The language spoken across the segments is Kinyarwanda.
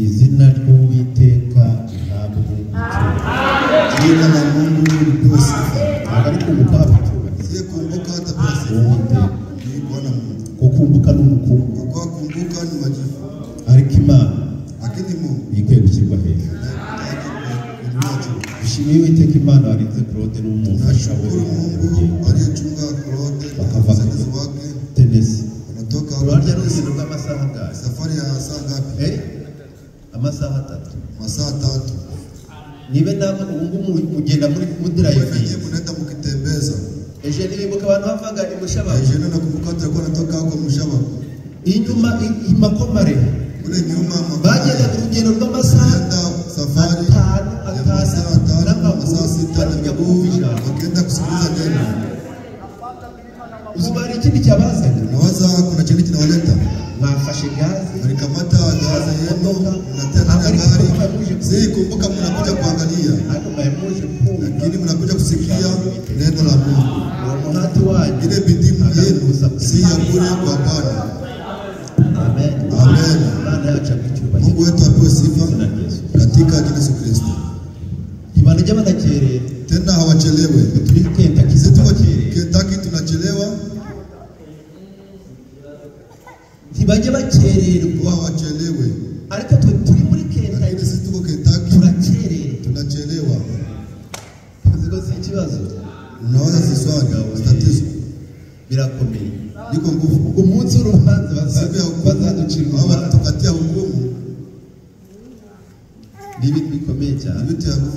Izina ry'Uwiteka rihabwe icyubahiro. Jina la Mungu lipewe sifa. Ntabwo ari kumbuka icyubahiro. Siye kumbuka atapewa sifa. Uwiteka. Ni Bwana Mungu. Kukumbuka ni umukungu. Kwa kumbuka ni majifu. Ariko Imana Lakini Mungu ikwiye gushyirwa hejuru. Dushimiye Uwiteka Imana warinze Claude n'umufasha we. Nashukuru Mungu aliyechunga Claude na msaidizi wake. Tennessee. Wanatoka Rwanda rugendo rw'amasaha angahe? Safari ya saa ngapi? Amasaha atatu. Masaa tatu. Nibe namwe ubu ngubu mugenda muri mudrive. Munaenda mukitembeza. Ejo nibibuka abantu bavaga i Mushabavu. Ejo nakumbuka watu walikuwa wanatoka huko Mushabavu. Inyuma imakomare. Kule nyuma bagenda urugendo rw'amasaha safari atanu ya masaa atano, masaa sita na miguu wakienda kusikiliza neno. Uzibari ikindi cyabazanye. Nawaza kuna chenye kinawaleta. Mwafashe gazi, mlikamata gazi yenu, mnatia ndani ya gari. Si kumbuka mnakuja kuangalia, lakini mnakuja kusikia neno la Mungu. Ile bidii yenu si ya bure kwa Bwana. Amen. Amen. Mungu wetu apewe sifa katika jina Yesu Kristo. Tena hawachelewe. Sisi tuko Kentucky tunachelewa. Ntibajye bakererwa, hawachelewe. Ariko twe turi muri Kentucky, lakini sisi tuko Kentucky turakererwa, tunachelewa. Uziko si ikibazo. Unawaza si swali, tatizo. Birakomeye. Niko nguvu. Umunsi w'urubanza bazaducira urubanza, tukatia hukumu. Ni ibintu bikomeye cyane.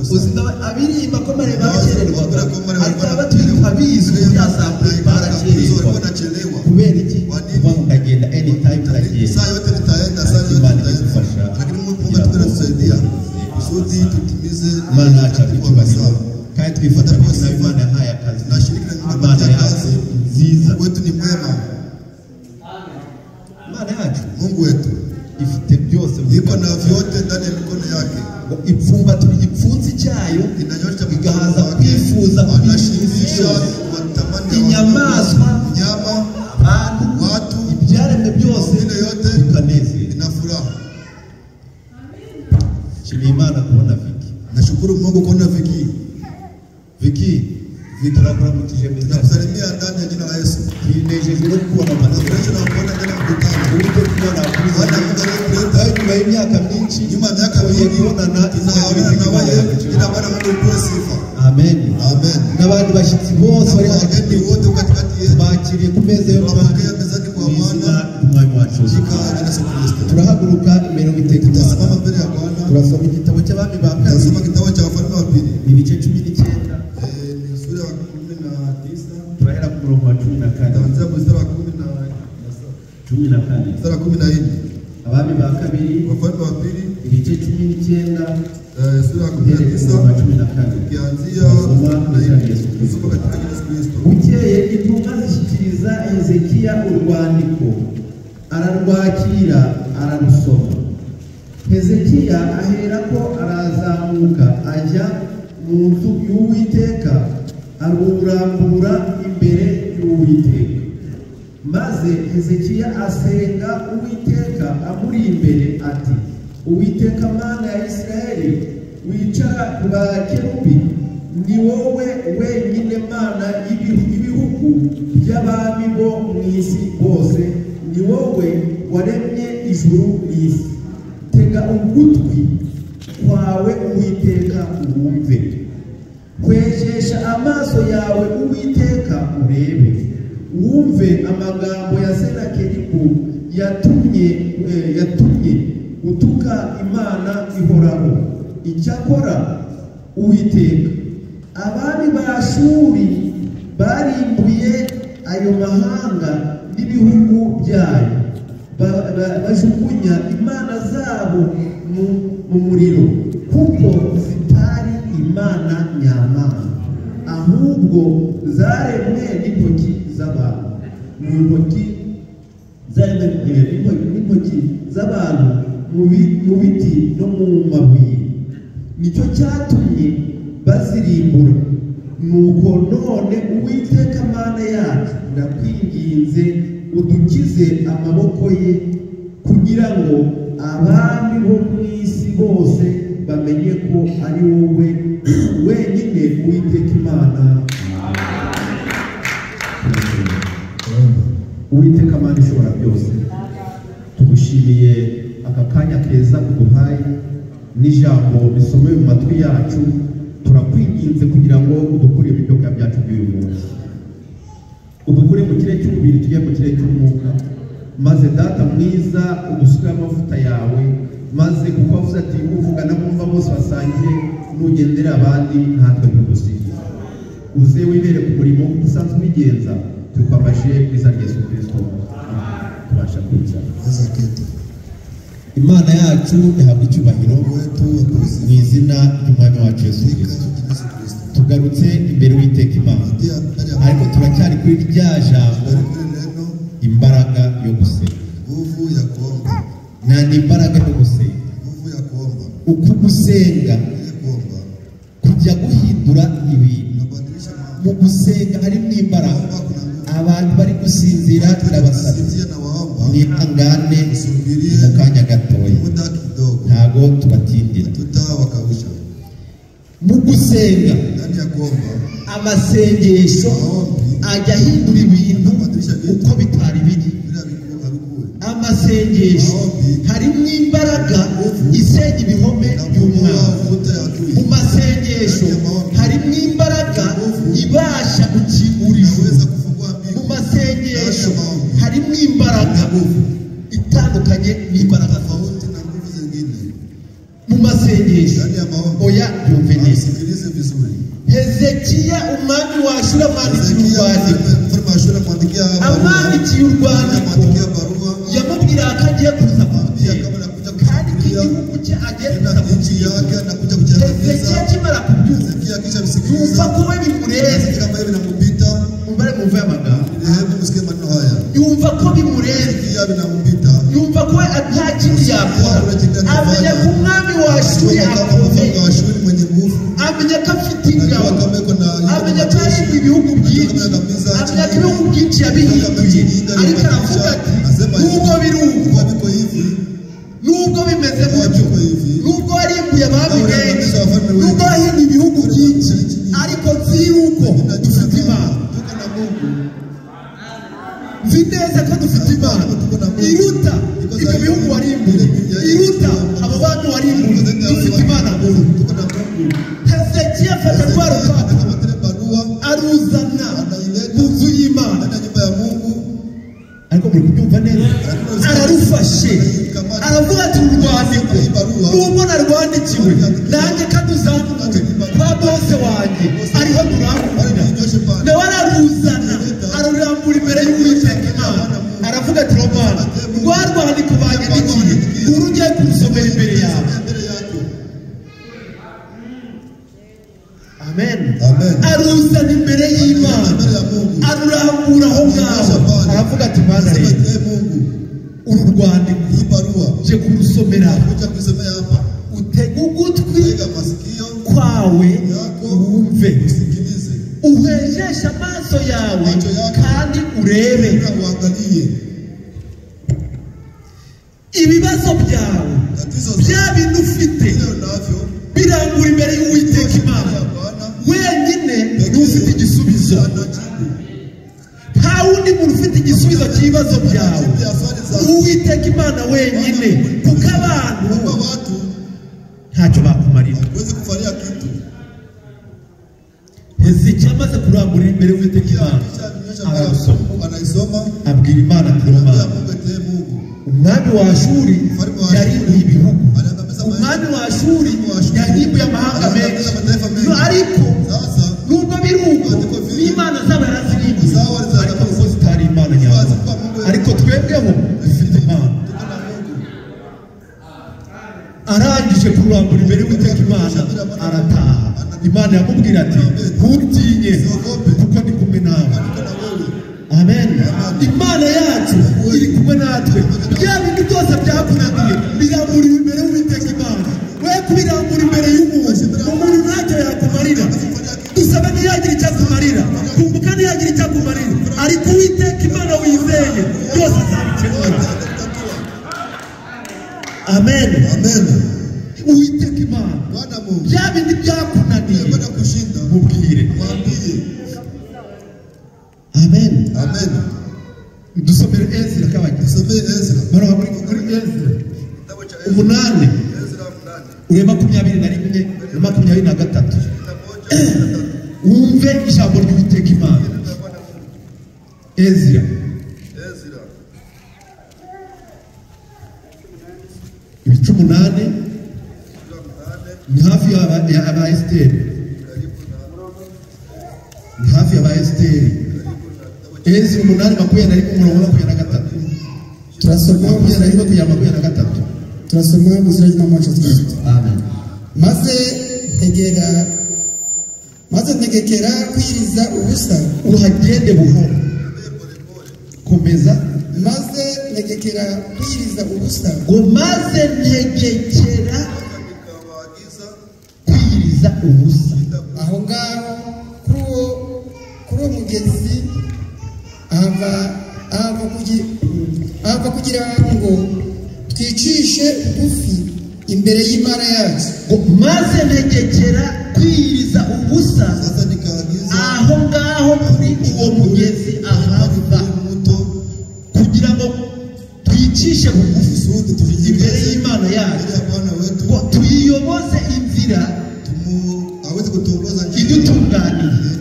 Uziko abiri makomare bakererwaga, ariko abatwika bizwi byasambuye barakererwa. Kubera iki? Kuba ndagenda anytime ndagenda. Saa yote nitaenda, saa yote nitaenda. Lakini Mungu atatusaidia kusudi tutimize Imana yacu icyubahiro. Kandi twifata na Imana yahaye akazi. Imana yacu nziza. Mungu wetu ni mwema. Imana yacu Mungu wetu ifite byose, iko na vyote ndani ya mikono yake. Ipfumba igipfunsi cyayo inanyosha igahaza kwifuza, anashimisha watamani inyamaswa, nyama, abantu, watu, ibyaremwe byose ile yote bikanezerwa. Ina furaha. Nshimiye Imana kubona Viki. Nashukuru Mungu kuona Viki. Viki, Viki turakuramukije mu izina. Tunakusalimia ndani ya jina la Yesu. Tunejejwe no kubona Tunafurahishwa na kuona ndani ya mkutano. Uburyo kubona Bwana Mungu aliyetuleta nyuma y'imyaka myinshi, nyuma ya miaka mingi kubonana, tunaonana na wewe. Jina Bwana Mungu lipewe sifa. Amen. Amen. N'abandi bashyitsi bose bari wageni wote katikati yetu bakiriye ku meza y'Umwami, tunapokea mezani kwa Bwana Umwami wacu Yesu. katika jina la Kristo. Turahaguruka imbere y'Uwiteka Imana. Tutasimama mbele ya Bwana. Turasoma igitabo cy'Abami ba kabiri. Tutasoma kitabu cha Wafalme wa pili. Ibice 19. Ni sura ya 19. Turahera ku murongo wa 14. Tutaanzia mstari wa 14. Mstari wa 14. Abami ba kabiri, Wafalme wa pili, ibice 19, sura ya 19, tukianzia kusoma katika Yesu Kristo. Bukeye intumwa zishyikiriza Hezekiya urwandiko, ararwakira ararusoma. Hezekiya aherako arazamuka ajya mu nzu y'Uwiteka, arurambura imbere y'Uwiteka. Maze Hezekiya asenga Uwiteka amuri imbere ati: Uwiteka Mana ya Isirayeli, wicara ku bakerubi, ni wowe wenyine Mana y'ibihugu by'abami bo mu isi bose, ni wowe waremye ijuru n'isi. Tega ugutwi kwawe Uwiteka wumve, kwejesha amaso yawe Uwiteka urebe, wumve amagambo ya Senakeribu yatumye utuka Imana ihoraho. Icyakora Uwiteka Abami ba Ashuri barimbuye ayo mahanga n'ibihugu byayo, bajugunya imana zabo mu muriro, kuko zitari imana nyamana, ahubwo zaremwe n'intoki z'abantu, mu ntoki n'intoki z'abantu, mu biti no mu mabuye. Nicyo cyatumye bazirimbura. Nuko none Uwiteka Mana yacu, ndakwinginze udukize amaboko ye, kugira ngo abami bo mu isi bose bamenye ko ari wowe wenyine Uwiteka Imana. Uwiteka Mana ishobora byose, tugushimiye aka kanya keza uduhaye n'ijambo risomewe mu matwi yacu. Turakwinginze kugira ngo udukure ibyo kurya byacu by'uyu munsi, udukure mu kirere cy'umubiri tujye mu kirere cy'umwuka, maze Data mwiza udusuke amavuta yawe, maze kuko wavuze ati uvuga n'abumva bose basangiye, nugendera abandi natwe ntudusige. Uze wibere ku murimo usanzwe ubigenza, tukwambashe mu izina rya Yesu Kristo. Tubasha kwicara. Imana yacu ihabwa icyubahiro mu izina ry'Umwami wacu Yesu Kristo. Tugarutse imbere y'Uwiteka Imana, ariko turacyari kuri rya jambo, imbaraga yo gusenga. Nta imbaraga yo gusenga. Uku gusenga kujya guhindura ibintu. Mu gusenga harimo imbaraga. Abantu bari gusinzira turabasabye mwihangane mu kanya gatoya, ntago tubatindira. Mu gusenga amasengesho ajya ahindura ibintu uko bitari biri. Amasengesho harimo imbaraga isenya ibihome by'umwana. Mu masengesho harimo imbaraga ibasha gukingura ijuru. Mu masengesho harimo imbaraga itandukanye n'imbaraga mu masengesho. Oya, byumve neza. Hezekiya umwami wa Ashuri amwandikiye urwandiko, yamubwira ko agiye kuza kumutera, kandi ko igihugu cye agiye kuza kumutera. Hezekiya akimara kubyumva yumva ko we bimurenze. Mubare mwumve amagambo. Yumva ko bimurenze, yumva ko nta kindi yakora. Amenya ko umwami wa Ashuri akomeye, amenya ko afite ingabo, amenya ko yarimbuye ibihugu byinshi, amenya ko ibihugu byinshi yabihinduye. Ariko aravuga ati nubwo biri uko, nubwo bimeze gutyo, nubwo warimbuye abami benshi, nubwo wahinduye ibihugu byinshi, ariko nzi yuko dufite Imana. Nzi neza ko dufite Imana iruta ibyo bihugu warimbuye, iruta abo bantu warimbuye. Dufite Imana nkuru. Hezekiya afata rwa rupapuro aruzana mu nzu y'Imana. Ariko muri kubyumva neza, ararufashe aravuga ati uru rwandiko nubwo narwandikiwe nanjye kandi uzamure kwa bose wanjye ariho turamburira. Nawe araruzana arurambura imbere y'Uwiteka Imana, aravuga ati Romana, rwa rwandiko banyandikiye uru ugiye kurusomera imbere yawe. Amen. Aruzana imbere y'Imana, arurambura aho ngaho, aravuga ati Mana rero uru rwandiko nje kurusomera, utege ugutwi kwawe wumve, uheshe amaso yawe kandi urebe ibibazo byawe, bya bintu ufite birangura imbere y'Uwiteka Imana. Wenyine niwe ufite igisubizo. Nta wundi muntu ufite igisubizo cy'ibibazo byawe, Uwiteka Imana wenyine, kuko abantu ntacyo bakumarira. Hezekiya amaze kurambura imbere y'Uwiteka Imana, ararusoma, abwira Imana ati Imana, umwami wa Ashuri yarimbuye ibihugu, umwami wa Ashuri yarimbuye amahanga menshi, ariko Arataha. Imana yamubwira ati ntutinye kuko ndi kumwe nawe. Amen. Imana yacu iri kumwe natwe. Bya bintu byose byakunaniye biramburira imbere y'Uwiteka Imana. We kubirambura imbere y'umuntu, umuntu ntacyo yakumarira. Dusabe ntiyagira icyo akumarira, kumbuka ntiyagira icyo akumarira, ariko Uwiteka Imana wizeye byose azabikemura. Amen. Amen. Uwiteka Imana bya bindi byakunaniye mubwire. Amen. Amen. Dusomere Ezra kabaki. Dusomere Ezra. Baro muri Ezra 8 ureba 21 na 23. Wumve ijambo ry'Uwiteka Imana. Ezra. Ibice 8 ni hafi ya Esiteri. Ni hafi ya Esiteri. Ezra 8:21 umurongo 23. Turasoma 21:23. Turasoma mu izina ry'Imana wacu Kristo. Amen. Maze ntegekera kwiriza ubusa. Uhagende buhoro. Komeza. Maze ntegekera kwiriza ubusa. Ngo maze ntegekera kwiriza ubusa. Aho ngaho kuri uwo mugezi ahava kugira ngo twicishe bugufi imbere y'Imana yacu. Ngo maze ntegekera kwiriza ubusa aho ngaho kuri uwo mugezi ahava kugira ngo twicishe bugufi imbere y'Imana yacu, ngo tuyiyoboze inzira idutunganiye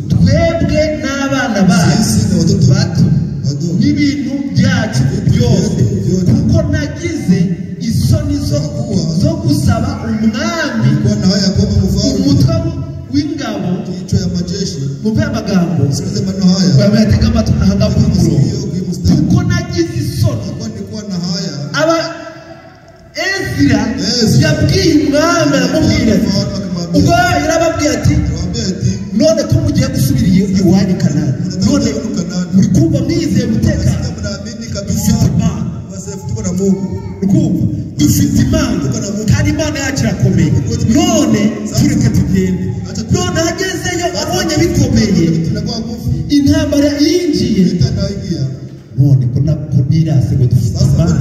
twebwe n'abana bacu bato n'ibintu byacu byose, kuko nagize isoni zo gusaba umwami umutwe w'ingabo. Mumve amagambo bayatega amatwi ahangaha kuri murongo. Kuko nagize isoni. Aba Ezra yabwiye umwami aramubwira ati, ubwo yarababwiye ati none ko mugiye gusubira iwanyu Kanani, none muri kumva mwizeye umutekano, dufite Imana, dufite Imana kandi Imana yacu irakomeye, none tureke tugende. None agezeyo abonye bikomeye, intambara yinjiye, none ko nirase ngo dufite Imana,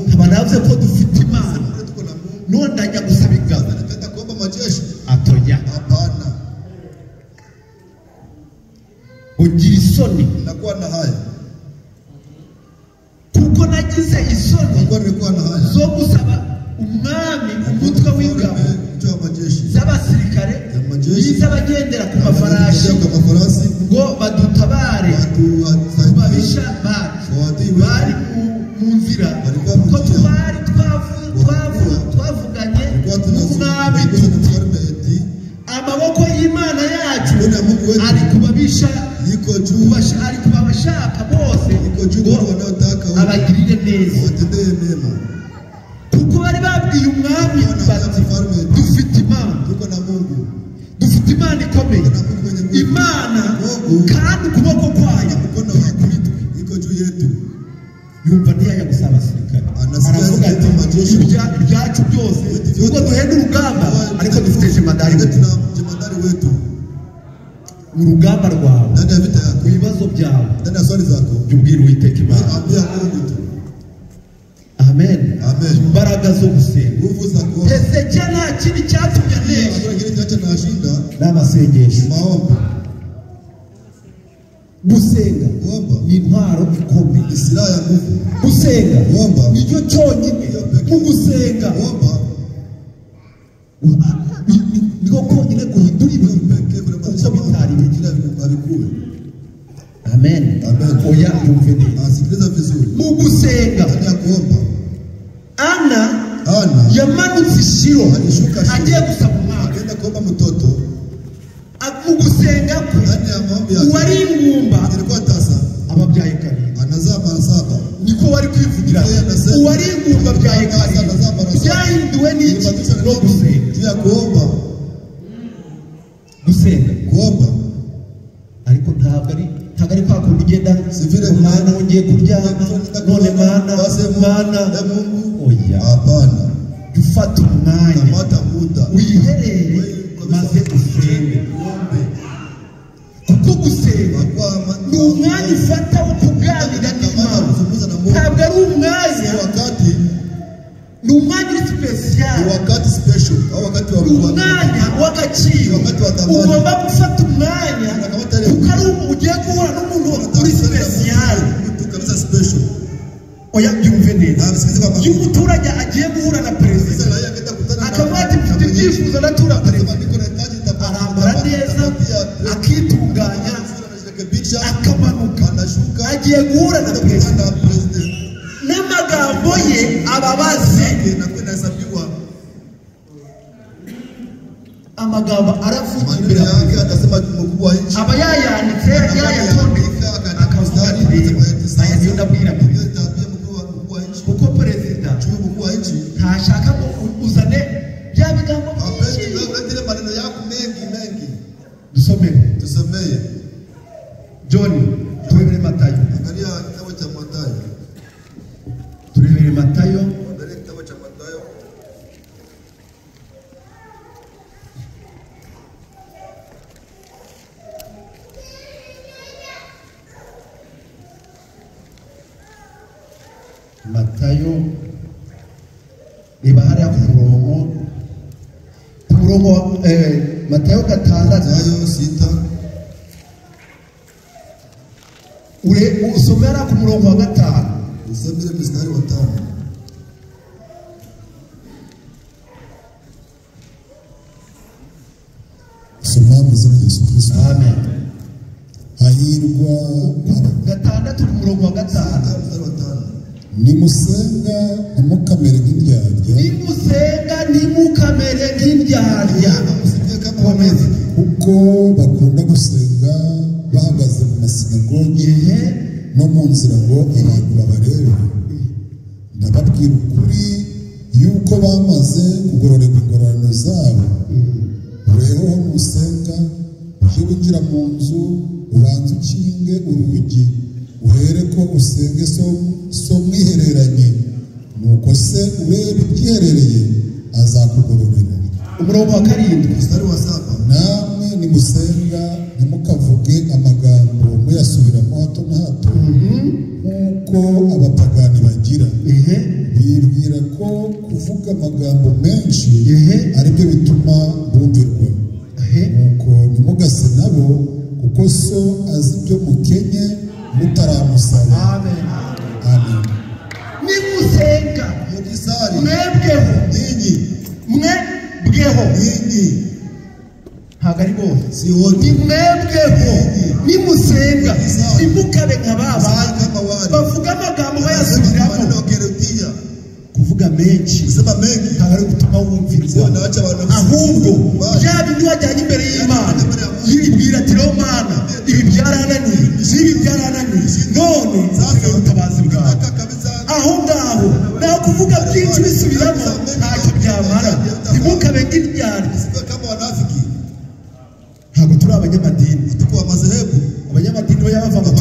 nkaba navuze ko dufite Imana, none ajya gusaba ingabo. Atoya. Ugira isoni kuko nagize isoni zo gusaba umwami umutwe w'ingabo z'abasirikare n'iz'abagendera ku mafarashi ngo badutabare ku babisha bacu bari mu nzira, kuko twari twavuganye n'umwami tuti amaboko y'Imana yacu ari kubabisha, ari kubabashaka bose ngo abagirire neza. Kuko bari babwiye umwami bati dufite Imana, dufite Imana ikomeye, Imana kandi ukuboko kwayo kuri twe. Yumva ntiyajya gusaba abasirikare, aravuga ati ibyacu byose ubwo duhenda urugamba, ariko dufite jemadari wetu. Mu rugamba rwawe, mu bibazo byawe, jya ubwira Uwiteka Imana. Amen. Imbaraga zo gusenga. Hezekiya nta kindi cyatumye anesha n'amasengesho. Gusenga ni intwaro ikomeye. Gusenga nicyo cyonyine. Mu gusenga niko konyine guhindura ibintu uko bitari biri. Amen. Oya yumve neza. Mu gusenga Ana yamanutse i Shilo agiye gusaba umwana. Mu gusenga kwe uwari ingumba ababyaye 7. Niko wari kwivugira uwari ingumba byaye karindwi byahinduwe n'iki? No gusenga. Juu ya kuomba. Gusenga. Kuomba. Ariko ntabwo ari kwa kundi ugenda Mana wongeye kuryama none Mana Mana, oya. Hapana. Ufata umwanya wiherere maze usenge, kuko gusenga ni umwanya ufata wo kuganira n'Imana. Ntabwo ari umwanya, ni umwanya uri special, ni umwanya w'agaciro. Ugomba gufata umwanya kuko ari ugiye guhura n'umuntu uri special. Oya, byumve neza. Iyo umuturage agiye guhura na perezida akavuga ati mfite ibyifuzo ndatura perezida, arambara neza akitunganya akamanuka, agiye guhura na perezida n'amagambo ye ababaze. Amagambo aravuga imbere aba yayanditse yayatondetse akavuga ati aya niyo ndabwira perezida, kuko perezida ntashaka ngo uzane bya bigambo byinshi. Dusomere John, turebere Matayo. Angalia kitabu cha Matayo. Turebere Matayo. Angalia kitabu cha Matayo. Matayo reba hariya ku murongo Matayo 6. Matayo 6. Usomera ku murongo wa 5. Usomere mstari wa 5. Soma mu izina rya Yesu Kristo. Amen. Hahirwa 6 ku murongo wa 5. Mstari wa 5. Nimusenga ntimukamere nk'indyarya. Nimusenga ntimukamere nk'indyarya. Kuko bakunda gusenga bahagaze mu masinagogi no mu nzira ngo abantu babarebe. Ndababwira ukuri yuko bamaze kugororerwa ingororano zabo. Weho nusenga ujye winjira mu nzu ubanze ukinge urugi, uhere ko usenge so mwihereranye, nuko se ureba ibyiherereye azakugororera. Umurongo wa 7. Mstari wa 7. Namwe nimusenga ntimukavuge amagambo muyasubiramo hato na hato nk'uko abapagani bagira, bibwira ko kuvuga amagambo menshi aribyo bituma bumvirwa. Nuko ntimugase nabo, kuko so azi ibyo mukenye mutaramusaba. Amen. Amen. Nimusenga mukisali mwebweho ninyi, mwebweho ninyi, ntabwo ari bose, si wote, ni mwebweho. Nimusenga ntimukabe nka ba bandi bavuga amagambo bayasubiramo. Kuvuga menshi kusema mengi ntabwo ari gutuma wumvirwa, ahubwo bya bindi wajyanye imbere y'Imana yibwira ati rero Mana ibi byarananiye n'ibi byarananiye, none nsigaye ubutabazi bwawe. Aho ngaho naho kuvuga byinshi bisubiramo ntacyo byamara. Ntimukabe nk'indyarya. Ntabwo turi abanyamadini. Abanyamadini bo yabava ngo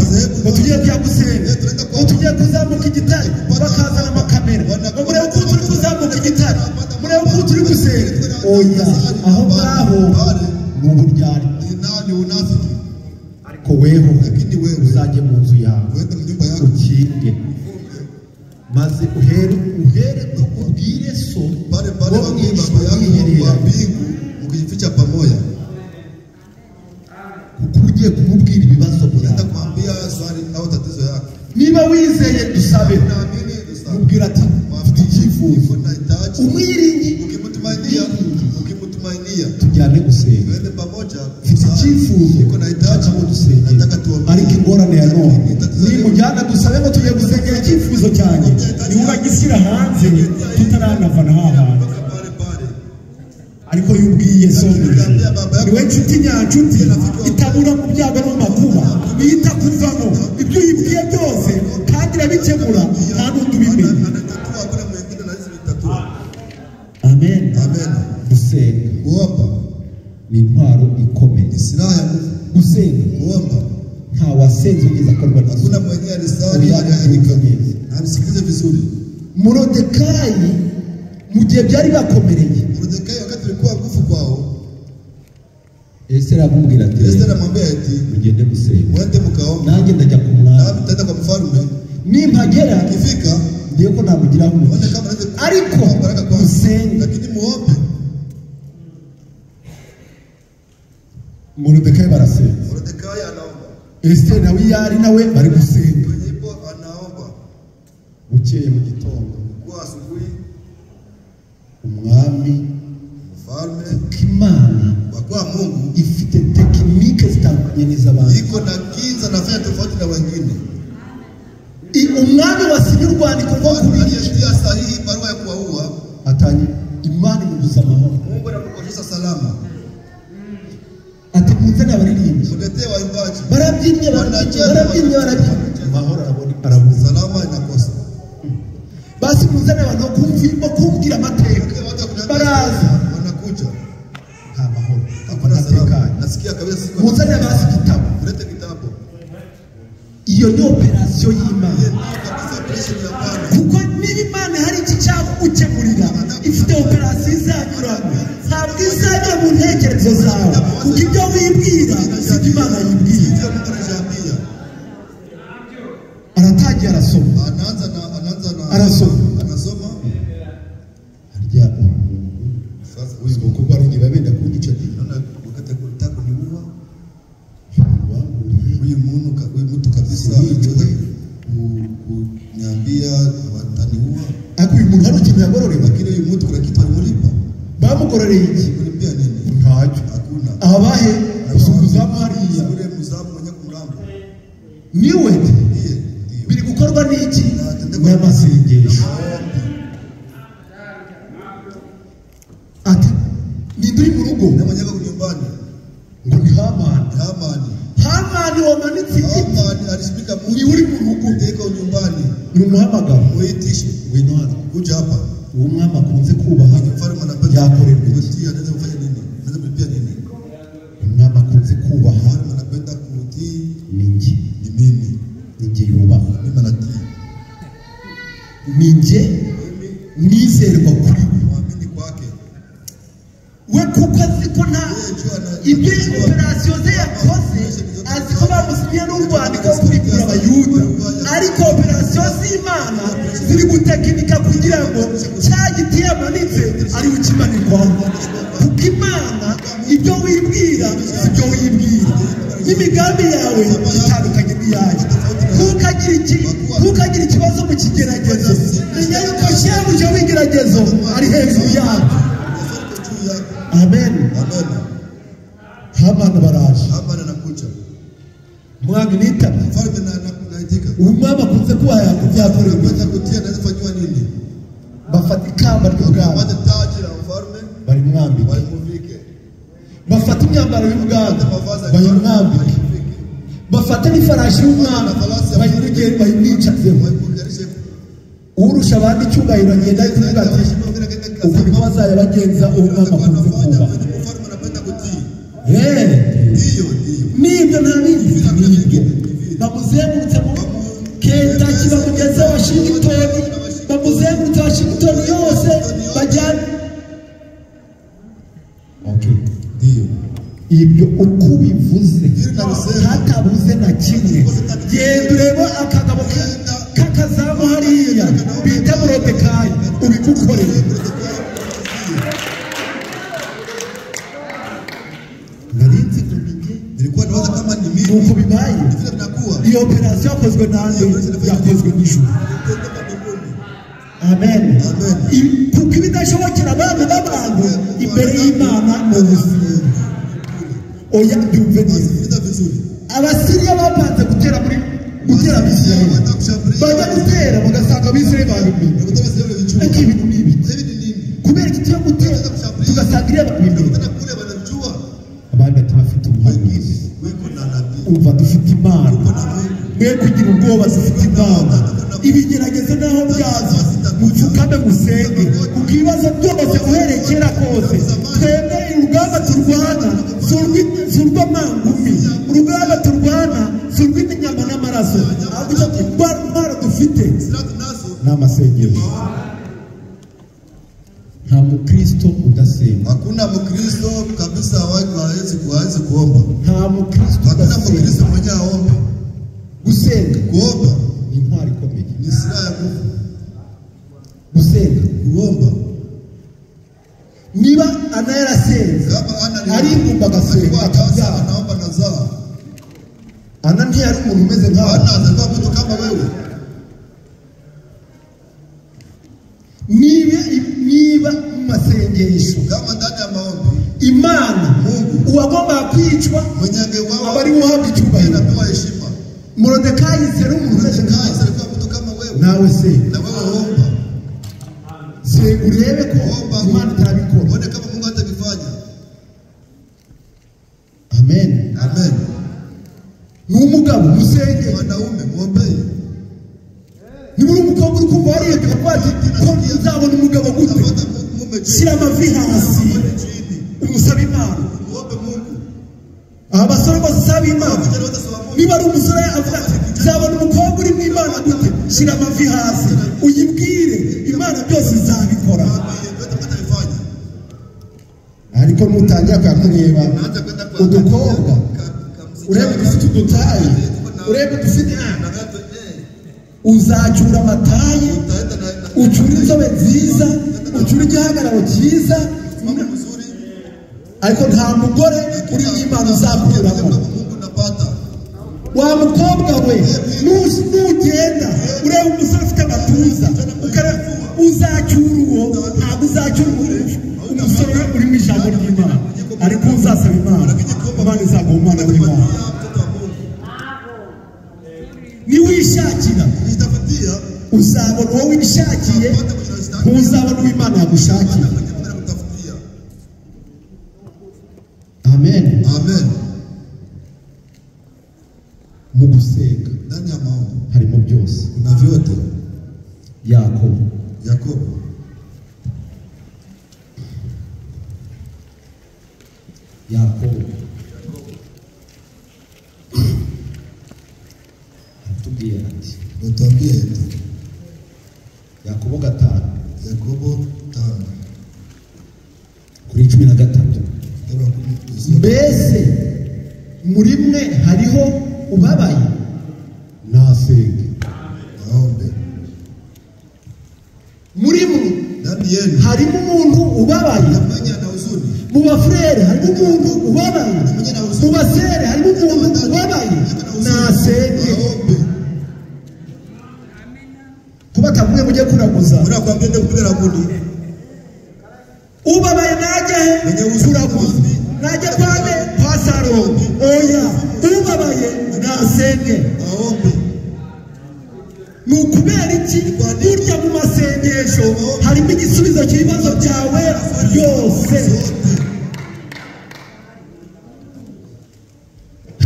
tugiye kujya gusenga, ngo tugiye kuzamuka igitare, bakazana amakamera ngo murebe ukuntu turi kuzamuka igitare, murebe ukuntu turi gusenga. Oya, aho ngaho ni uburyarya. Ariko weho uzajye mu nzu yawe ukinge, maze uhere ko ubwire so wo mu ijuru wihereranye, mkijificha pamoja, kuko ugiye kumubwira ibibazo byawe. Niba wizeye dusabe, mubwira ati mfite icyifuzo, umwiringi tujyane gusenga, mfite icyifuzo nshaka ngo dusenge, ariko ingorane ya none nimujyana dusabe ngo tugiye gusengera icyifuzo cyanjye, niwe uragishyira hanze tutaranavana hahantu. Ariko iyo ubwiye so niwe nshuti nyanshuti itabura mu byago no mu makuba, bita kuvamo ibyo uyibwiye byose kandi irabikemura, nta Silaha ya nguvu. Gusenga. Kuomba. Nta wasenze ugeze akorwa n'isoni. Hakuna mwenyewe alisali akaandika. Na msikilize vizuri. Morodekayi mu gihe byari bakomereye, Mordekai wakati ilikuwa nguvu kwao, Esiteri aramubwira ati Esther anamwambia eti mugende gusenga, mwende mkaombe, nanjye ndajya ku mwami, nami nitaenda kwa mfalme, nimpagera nikifika ndiye ko namugiraho muone umugisha, kama naweza ariko kuwa baraka kwangu, musenge. lakini muombe. Morodekayi barasenga, Mordekai anaomba, Esiteri nawe iyo ari nawe bari gusenga. kwenye ipo anaomba. Bukeye mu gitondo Kwa asubuhi umwami, mfalme, Imana kwa kuwa Mungu ifite tekinike zitandukanye n'iz'abandi. iko na kinza nafanya tofauti na wengine. Umwami wasinye urwandiko rwo kubica, Aliyetia sahihi barua ya kuwaua, atangiye Imana imubuza amahoro. Mungu anamkosesha salama. Ati munzane abaririmbyi, Muletee waimbaji, barabyinnye barabyinnye barabyinnye, amahoro arabuza. salama inakosa. Basi munzane abantu bo kumbwira amateka, baraza, Wanakuja, nta mahoro, hakuna salama. ndatekanye. Nasikia kabisa siku. Munzane basi igitabo. Mulete kitabu. Iyo ni operasiyo y'Imana, Hiyo kabisa operation ya Bwana. kuko niba Imana hari iki cyagukemurira, ifite operasiyo izanyuramo, ntabwo izanyura mu ntekerezo zawe, kuko ibyo wibwira sibyo Imana yibwira. Sivyo Mungu anajiambia. Aratangiye arasoma, Anaanza na anaanza na Anasoma. Anasoma. Harya umuntu Sasa huyu kuko hari igihe benda kunyica ati naona wakati kutaka kuniua wanguriye huyu muntu huyu mtu kabisa Sijui. aliweza kuniambia wataniua, ariko uyu muntu hari ikintu yagororewe. lakini huyu mtu kuna kitu alimulipa. Bamugororeye iki? Kulipia nini? Ntacyo. Hakuna. Abahe umuzamu hariya Yule mzamu mwenye kumlambo niwe ndiye ndiyo biri gukorwa n'iki? N'amasengesho. maombi. Ati ninde uri mu rugo? Na mwenye ako nyumbani Ngo ni Hamani. ni Hamani. Hamani wamanitse igiti Hamani alishimika ni mtu uri mu rugo, ndiko nyumbani, ni umuhamagaro, muitishe ngwino hano. kuja hapa. Uwo mwami akunze kubaha Mfalme anapenda yakorerwa iki? kutii, anaweza kufanya nini? Anaweza kulipia nini? Umwami akunze kubaha Mfalme anapenda kutii ni njye, ni mimi, ni njye yubaha, mimi anatii, ni njye nizerwa kuri we. muamini kwake. We kuko azi ko nta Yeye jua ana ibyo operasiyo ze yakoze, azi ko bamusinyiye n'urwandiko rwo kurikura abayuda, ariko operasiyo z'Imana ziri gutekinika kugira ngo cya giti yamanitse ari ukimanikwaho, kuko Imana ibyo wibwira si byo wibwira, n'imigambi yawe itandukanye n'iyayo. Ntukagire ikibazo mu kigeragezo, menya yuko shebuja w'igeragezo ari hejuru yabyo. Yesu yuko juu yako. Amen. Amen. Hamani baraje, Hamani anakuja. mwami nitabye. Mfalme na naitika. Umwami akunze kuba yakorerwa Anapenda kutia, anaweza kufanyiwa nini? Bafata ikamba ry'ubwami Apate taji la mfalme barimwambike, walimuvike. bafata imyambaro y'ubwami Apate mavazi ya bayimwambike, walimuvike. bafata n'ifarashi y'umwami bayimwicazeho. Walimukalishe. Urusha abandi icyubahiro agenda avuga ati uku niko bazajya bagenza uwo mwami akunze Anafanya kubaha. mwenye mfalme anapenda kutii. Eh, Ndiyo, ndiyo. nibyo nta bindi nibyo bamuzengurutse mu Kentucky, bamugeze Washington, bamuzengurutse Washington yose bajyana. Okay. Ndiyo. Ibyo uko ubivuze Vile hatabuze na kimwe, genda urebe akagabo k'akazamu hariya bita Morodekayi ubigukorere. Nari nzi ngo ni njye, Nilikuwa nawaza kama ni mimi. nuko bibaye. Ni vile vinakuwa. Iyo operasiyo yakozwe nande? Yakozwe n'ijuru. Kutoka mbinguni. Amen. Amen. Kuko ibidashobokera abana b'abantu imbere y'Imana ni ubuzima. Oya, byumve neza. Sikiliza vizuri. Abasiriya bapanze gutera muri gutera Abisirayeli, Wanataka kushambulia. bajya gutera bagasanga Abisirayeli babimenye. Wanataka sio vijua. Ariko ibintu ni ibiki? Hivi ni nini? Kubera iki tuyo gutera tugasanga iriya babimenye? Wanataka kule wanajua. Abandi ati bafite umuhanuzi. Weko na nabii. Umva, dufite Imana, Uko na Mungu. mwe kugira ubwoba, dufite Imana. Ibigeragezo naho byaza, mupfukame musenge, kuko ibibazo byose uhereye kera kose, twebwe urugamba turwana si Si urw'amangumi. Urugamba turwana si urw'inyama n'amaraso, ahubwo icyo intwaro dufite ni amasengesho. Nta mukristo udasenga. Hakuna mkristo kabisa hawezi kuomba. Nta mukristo Hakuna mkristo udasenga. mwenye aombe. Gusenga Kuomba ni intwaro ikomeye. ni silaha ya nguvu. Gusenga, Kuomba niba Ana yarasenze kama Ana ari ingumba agasenga alikuwa tasa akabyara, anaomba nazaa. Ana ntiyari umuntu umeze nkawe. Ana alikuwa mtu kama wewe. Niba mu masengesho Kama ndani ya maombi Imana Mungu uwagombaga kwicwa mwenye angeuawa aba ari we uhabwa icyubahiro. anapewa heshima. Morodekayi yari umuntu umeze nkawe. Mordekai alikuwa mtu kama wewe. Nawe senga, Na wewe omba. senga urebe ko Omba. Imana itarabikora. Uone kama Mungu atabifanya. Amen. Amen. Ni umugabo musenge. Wanaume muombee. Niba uri umukobwa uri kumva wariyebye ukavuga ati ko nzabona umugabo gute, Utapata mume je? shyira amavi hasi Muombe chini. umusabe Imana. Muombe Mungu. Aba basore bose saba Imana. Vijana wote si wa Mungu. Niba ari umusore avuga ati nzabona umukobwa uri mu Imana gute, shyira amavi hasi uyibwire Imana byose izabikora. Mwambie vyote Mungu atabifanya. Ariko nutangira kuyakureba Naanza kwenda kwa udukobwa, kamsichana. urebe udufite udutayi, urebe udufite Na gato uzacyura amatayi, utaenda na ucyure inzobe nziza, ucyure igihagararo cyiza, mambo mzuri. ariko nta mugore uri mu Imana uzakuramo. Kama Mungu napata. Wa mukobwa we, nugenda ureba umusore ufite amatuza, uzacyura uwo, ntabwo uzacyura umusore uri mu ijambo ry'Imana, ariko uzasaba Imana, Imana izaguha umwana w'Imana. Pia mtoto wa Mungu. Niwishakira Ukijitafutia uzabona uwo wishakiye, utapata mwenye unastahili. ntuzabona uwo Imana yagushakiye. Mwenye Mungu anakutafutia. Amen. Amen. Mu gusenga Ndani ya maombi harimo byose. kuna vyote. Yakobo Yakobo Yakobo aratubwira ati Natuambia eti Yakobo 5 Yakobo 5 kuri 13, mstari wa 10. mbese muri mwe hariho ubabaye, nasenge. Aombe. Muri mwe Ndani yenu harimo umuntu ubabaye, na mwenye ana huzuni, mu bafurere harimo umuntu ubabaye, mwenye ana mu huzuni basere harimo umuntu ubabaye, nasenge. aombe. Kuba atavuye mujye kuraguza, Unakwambia ndio kupiga rabuni. ubabaye najya he kuraguza, najya kwande kwa Salomo? Oya, ubabaye nasenge. Aombe. Ni ukubera iki? Burya mu masengesho harimo igisubizo cy'ibibazo byawe byose. Zote.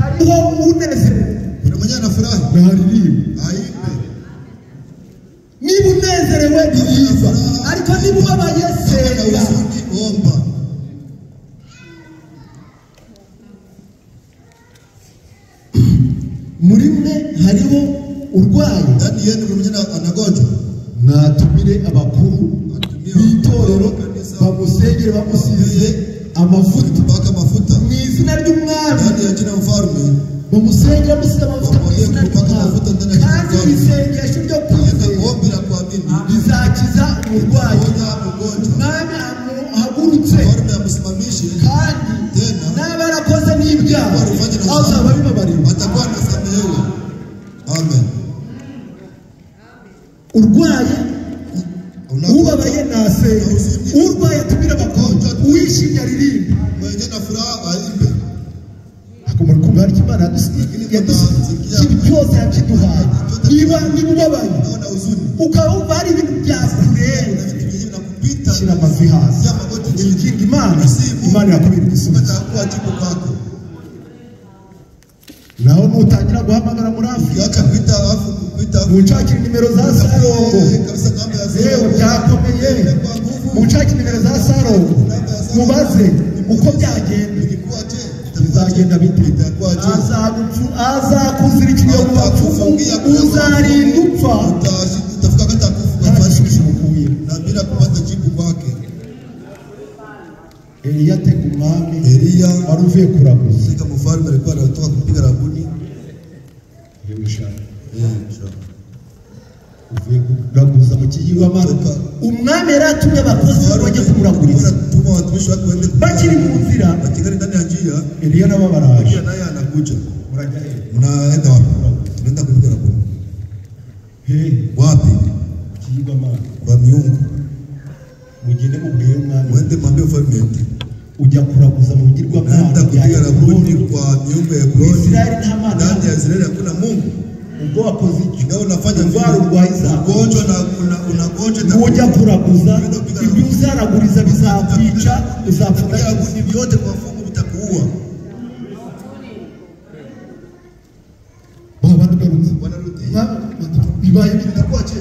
Hariho unezerewe, Kuna mwenye anafurahi naririmba. aimbe. Niba unezerewe ririmba, ariko niba ubabaye Kama na senga. huzuni omba. Muri mwe hariho urwaye, Ndani yenu kuna mwenye anagonjwa, natumire abakuru atumie b'itorero kanisa bamusengere bamusize amavuta mpaka mafuta mu izina ry'umwami, ndani ya jina mfalme. bamusengere bamusize amavuta mu izina ry'umwami. Kandi isengesho ryo Enda kwizera ombi la kuamini rizakiza umurwayi, ponya mgonjwa. umwami amuhagurutse, Mfalme amsimamishe kandi tena, n'aba yarakoze n'ibyaha azaba abibabariwe. atakuwa anasamehewa. Amen. Urwaye, Unagonjwa, ubabaye nasenga, urwaye atumire abakobwa, uwishimye aririmbe. mwenye na furaha aimbe. Akumara kumva hari Imana yadusigiye byose yakiduhaye. Niba ubabaye Unaona huzuni, ukaba wumva hari ibintu byakurenze, vitu vingine vinakupita, shyira amavi hasi, tia magoti chini, winginga Imana, Imana irakubera igisubizo. atakuwa jibu kwako. Naho nutangira guhamagara muri Afurika, Ukiacha kuita afu kuita afu munshakire nimero za Sarongo, kabisa namba ya yewe Sarongo byakomeye, kwa nguvu munshakire nimero za Sarongo, mubaze uko byagenda. ilikuwa je? Bizagenda bite? Itakuwaje? Azakuzirikira mu bapfumu, uzarinda upfa. Utafika hata kufa Nta gisubizo umukuye. na bila kupata jibu kwake. Eliya atega umwami Eliya wari uvuye kuraguza. fika mfalme alikuwa anatoka kupiga rabuni. Yewe sha, uvuye kuraguza mu kigirwamana. Umwami yari atumye abakozi be bajye kumuraguriza. Tuma watumishi wake waende Bakiri mu nzira, wakigali ndani ya njia, Eliya nabo baraje. Eliya naye anakuja. Murajya he? Mnaenda wapi? Tunaenda kupiga rabuni. He, Wapi? mu kigirwamana. Kwa miungu. Mugende mubwire umwami. Mwende mwambie mfalme eti Ujya kuraguza mu bigirwamana naenda bya kupiga rabuni Ekuroni. kwa miungu ya Ekroni. Israeli nta Mana. Ndani ya Israeli hakuna Mungu. Ubwo wakoze icyo, Ingawa unafanya indwara vile, urwaye izakwica. ugonjwa na unagonjwa Nujya kuraguza ibyo uzaraguriza bizakwica, uzapfa Kupiga udakizwa. rabuni vyote kwa fungu vitakuua. Baba batugarutse. Wanarudia. Bibaye bite? Itakuwa je?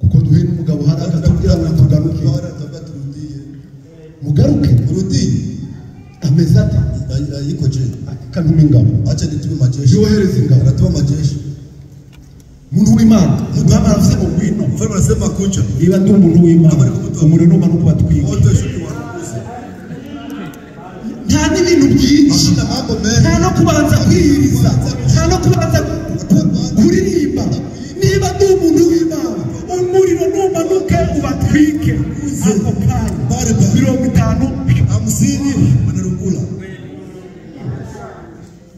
Kuko duhuye n'umugabo hari akatubwira ngo tugaruke. Bwana tuambia turudie. Mugaruke. Mrudie. Ameze ate? Iko je? Kanuma ingabo. Acha nitume majeshi. Yohereza ingabo. Anatuma majeshi. Muntu w'Imana, umwami aravuze ngo ngwino. Mfalme anasema kuja. Niba ndi umuntu w'Imana, umuriro numanuka ubatwike. Moto ishuke warukuze. Nta n'ibintu byinshi, Hakuna mambo mengi. nta no kubanza kwiyiriza, nta no kubanza kuririmba. Niba ndi umuntu w'Imana, umuriro numanuke ubatwike. Ako kanya Pale pale. 50 50 wanarungula.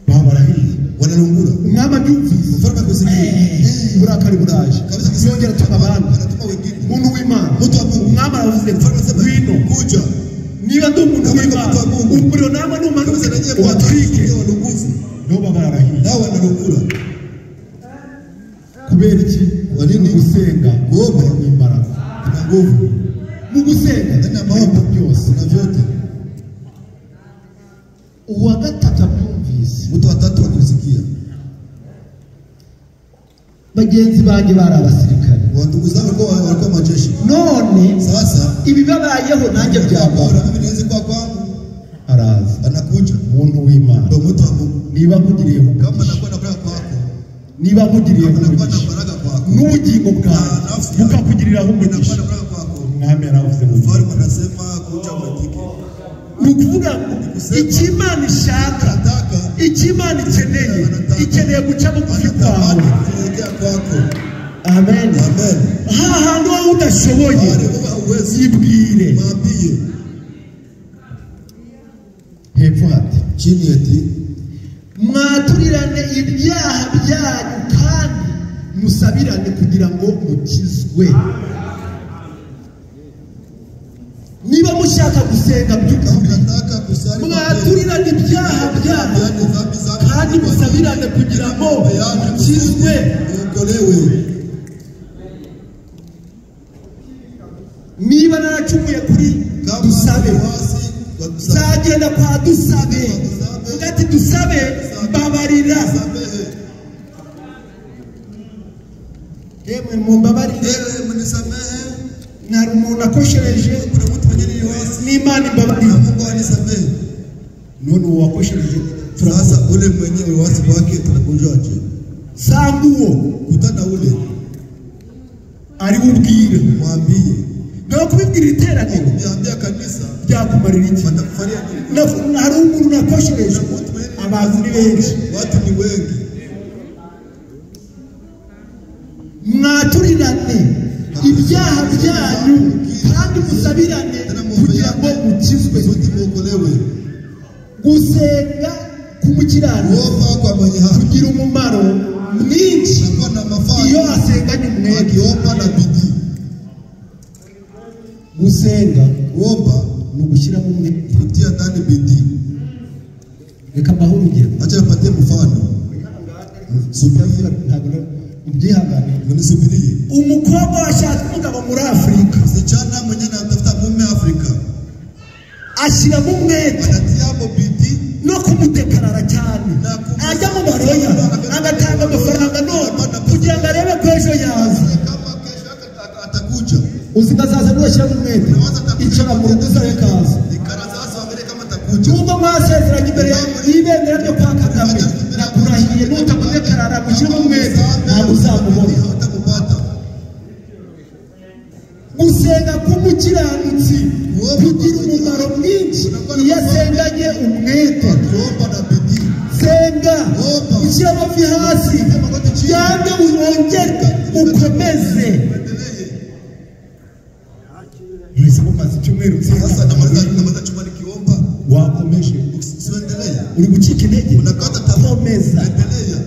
baba barahiye. Wanarungula. Umwami abyumvise, Mfalme akusikia. uburakari buraje, Kabisa yongera atuma abandi. Anatuma wengine. Umuntu w'Imana, Mtu wa Mungu. umwami aravuze ngo Mfalme anasema ngwino. kuja. Niba ndi umuntu w'Imana, umuriro namwe numanuke Kabisa nanyewe ubatwike. walunguzi. Nabo baba barahiye. Nao wanarungula. Kubera iki? Kwa nini? Mu gusenga Kuomba. harimo imbaraga. Kuna nguvu. Mu gusenga Ndani ya maombi harimo byose. Kuna vyote. Uwa gatatu abyumvise, Mtu wa tatu akisikia. bagenzi banjye bari abasirikare, Wa ndugu zangu walikuwa majeshi. none Sasa ibibabayeho nanjye byambaho. bora mimi niweze kuwa kwangu. Araza Anakuja. umuntu w'Imana, Ndio mtu wa Mungu. niba nkugiriyeho Kama umugisha, nakuwa na baraka kwako, niba nkugiriyeho kama nakuwa na umugisha baraka kwako, n'ubugingo bwawe bukakugiriraho nakuwa umugisha. na baraka kwako. Umwami yaravuze ngo Mfalme anasema kuja mwitike. ni ukuvuga ngo icyo Imana ishaka, Nataka icyo Imana ikeneye, ikeneye guca bugufi kwawe. anatamani kunyenyekea kwako. Amen. Amen. Hahandi wowe udashoboye, Wale wewe hauwezi, yibwire. mwambie. Hepfo hati Chini eti mwaturirane ibyaha byanyu kandi musabirane kugira ngo mukizwe. Niba mushaka gusenga kama by'ukuri, unataka kusali kwa kweli, mwaturirane ibyaha byanyu yaani dhambi zako kandi musabirane kugira ngo mukizwe. uokolewe. Niba naracumuye kuri Kama Dusabe, wasi kwa Dusabe, nzagenda kwa Dusabe uvuga ati Dusabe mbabarira, samehe. yemwe mumbabarire, Ewe mnisamehe. nari umuntu akoshereje, Kuna mtu mwenye niliwasi n'Imana na imbabarire. Mungu anisamehe. None uwo wakoshereje Sasa ule mwenye uliwasi kwake tunakujaje? sanga uwo Kutana ule ari bubwire, mwambie, nawe kubibwira iteraniro kuambia kanisa byakumarira iki? watakufalia nini? Hari umuntu nakoshereje, Mtu mwenye abantu ni benshi. watu ni wengi. Mwaturirane ibyaha byanyu kandi musabirane kugira ngo mukizwe. Kusudi muokolewe. Gusenga k'umukiranutsi Kuomba kwa mwenye haki kugira umumaro mwinshi kunakuwa na mafaa iyo asenganye umwete. akiomba na bidii. Gusenga Kuomba ni ugushyiramo umwete. kutia ndani bidii. Reka mbahe urugero. Acha nipatie mfano. Subiria, Ntabwo ubyihangane. mnisubirie. Umukobwa washatse umugabo muri Afurika Msichana mwenye anatafuta mume Afrika ashyiramo umwete anatiamo bidii no kumudekarara cyane, ajya mu baroya agatanga amafaranga none kugira ngo arebe ko ejo yaza. kama kesho yake atakuja. Uzi ngo azaza nudashyiramo umwete, icara mu rugo uzabe kaza. Ikara sasa angalie kama atakuja. itakuja. Nubwo mwasezeranye imbere y'ibendera ryo kwa Kagame, nakurahiye nutamudekarara gushyiramo umwete ntabwo uzamubona. Hautakupata. Gusenga k'umukiranutsi kugira umumaro mwinshi iyo asenganye umwete. Kuomba na bidii. Senga, ushyire amavi hasi, yange wongere ukomeze. Endelee. Mwese mumaze icyumweru Sasa nsenga, namaliza chumba nikiomba. wakomeje Usiendelee. uri gucika intege, Unakata tamaa. komeza. Endelea.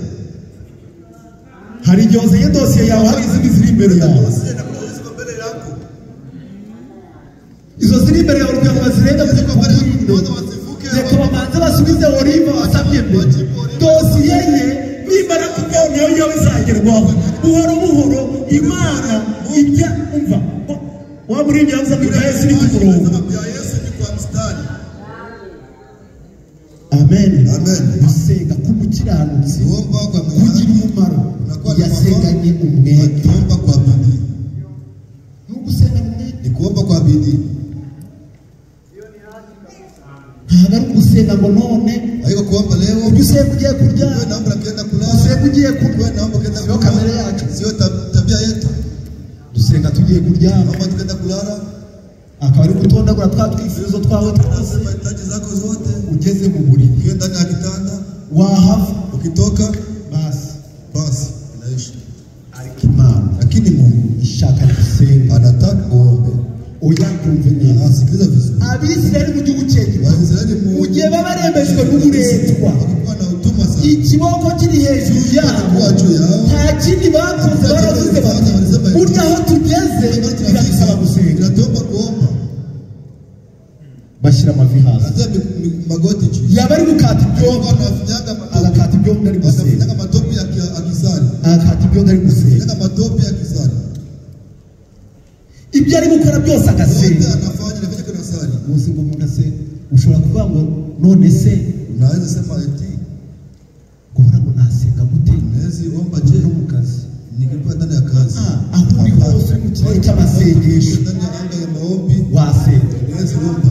Hari igihe wazanye dosiye yawe, hari izindi ziri imbere yawe. Dosiye na kuna ziko mbele yako. Izo ziri imbere yawe kugira ngo bazirenga Ziko mbele yako kwanza wazivuke. reka babanze basubize Oliva wasabye mbere dosiye ye, nimara kuvaho nayo yawe izagerwaho buhoro buhoro. Imana ijya umva wa muririmbyi yavuze ngo ibya Yesu ni ku murongo. Sema vya Yesu ni kwa mstari. Amen. Amen. Gusenga k'umukiranutsi Kuomba kwa mwenye kugira umumaro Unakuwa na yasenganye umwete. Kuomba kwa bidii. Ni ugusengana umwete, Ni kuomba kwa bidii. ntabwo ari ugusenga ngo none Haiko kuomba leo. ujye usenga ugiye kurya, Wewe naomba ukienda kulala. usenga ugiye kurya. Wewe naomba ukienda Sio kamere yacu. Sio tabia yetu. Dusenga tugiye kuryama, Naomba tukienda kulala. akaba ari gutondagura twa twifuzo twawe twose. Unasema hitaji zako zote. Ugeze mu buriri Ukienda ndani ya kitanda, wahava, ukitoka basi basi inaisha. ariko Imana Lakini Mungu ishaka gusenga. anataka uombe. Oya, kumve neza. Asikiliza vizuri. Abisirayeli mu gihugu cy'Egiputa, Waisraeli mu gihe baba barembejwe n'uburetwa, walikuwa na utumwa sana. ikiboko kiri hejuru yabo, Kuwa juu yao. nta kindi bakoze, baravuze bati burya aho tugeze biradusaba gusenga. Inatuomba kuomba. Bashyira amavi hasi, Anatia magoti chini. yaba ari gukata ibyondo, Anafinyaga matope. agakata ibyondo ari gusenga, Anafinyaga matope ya akisali. agakata ibyondo ari gusenga, Anafinyaga matope ya kisali. ibyo ari gukora byose Yote agasenga. anafanya anafanya kuna sali. Umunsi ngo umuntu asenga, ushobora kuvuga ngo none se Unaweza sema eti guhora ngo nasenga gute unaweza omba je no mu kazi? nikikuwa ndani ya kazi. Aho uri hose uri mu kirere cy'amasengesho Ndani ya anga ya maombi wasenga. unaweza omba.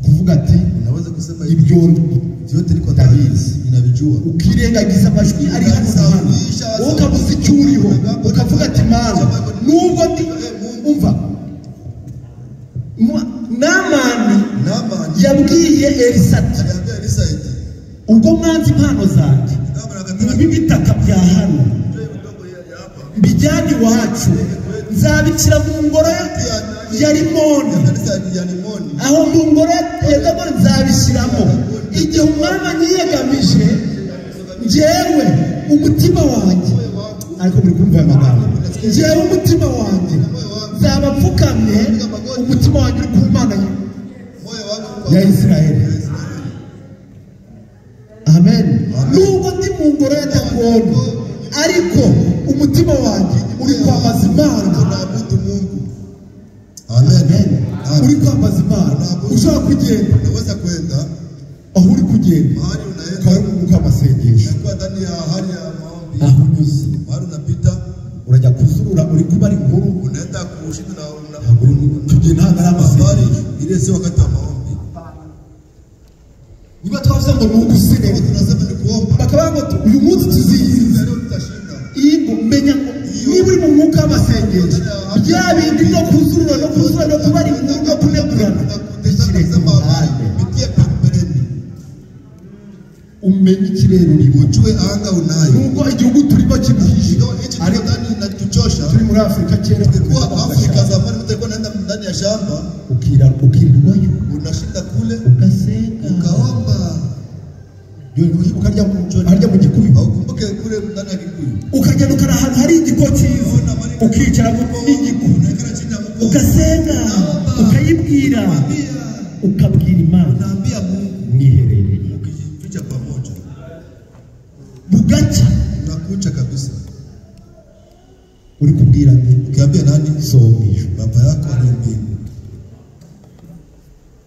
Kuvuga ati Unaweza kusema hivi ibyo vyote niko ndabizi, ninavijua. ukirengagiza amajwi ari hano na hano, wowe ukabuza icyo uriho, ukavuga ati Mana nubwo ndi umva. Namani Naamani yabwiye Elisa ati aliambia Elisa eti ubwo mwanze impano zanjye, kama nakataa mubi ibitaka bya hano udongo ya hapa mbijyane iwacu, nzabishyira mu ngoro ya Rimoni, kanisa ya Limoni aho mu ngoro ya Dagoni nzabishyiramo. Igihe umwami anyiyegamije, njyewe umutima wanjye, ariko muri kumva aya magambo, njyewe umutima wanjye nzaba mfukamye, umutima wanjye uri ku Mana moyo wangu kwa ya Isirayeli. Amen. Nubwo ndi mu ngoro ya Dagoni, ariko umutima wanjye uri kwambaza Imana. naabudu Mungu. Amen. Uri Amen. kwambaza Imana, ushobora kugenda Unaweza kwenda aho uri kugenda mahali ukaba unaenda, uri mu mwuka w'amasengesho, unakuwa ndani ya hali ya maombi, aho unyuze mahali unapita urajya kuzurura uri kubara inkuru, unaenda kushinda na icyo gihe ntabwo ari habari, amasengesho. ile sio wakati wa maombi. Niba twavuze ngo ni ugusenga, Kama tunasema ni kuomba, bakavuga ngo uyu munsi tuziyiza leo tutashinda. iyi ngo menya ngo niba uri mu mwuka w'amasengesho, bya bindi no kuzurura no kuzura no kubara inkuru no kunegurana bishyire ku Kusema habari, ruhande, pitie pembeni, umenye ikirere urimo. ujue anga unayo. Nubwo igihugu turimo kiduhishe, Ingawa nchi tuko ariko ndani inatuchosha. turi muri Afurika kera Tulikuwa Afrika zamani, mtu alikuwa anaenda ndani ya shamba, ukirirwayo unashinda kule ugasenga, ukaomba. ukarya harya mu Gikuyu, Haukumbuke kule ndani ya Kikuyu, ukagenda ukara ahantu hari igiko cyiza, ukicara n'igiko unaikala chini ya mkono, ugasenga, ukayibwira, ukabwira Imana unaambia Mungu mwiherereye, ukijificha pamoja, bugacya unakucha kabisa. uri kubwira nde? Ukiambia nani? So wo mu ijuru. Baba yako aliye mbinguni,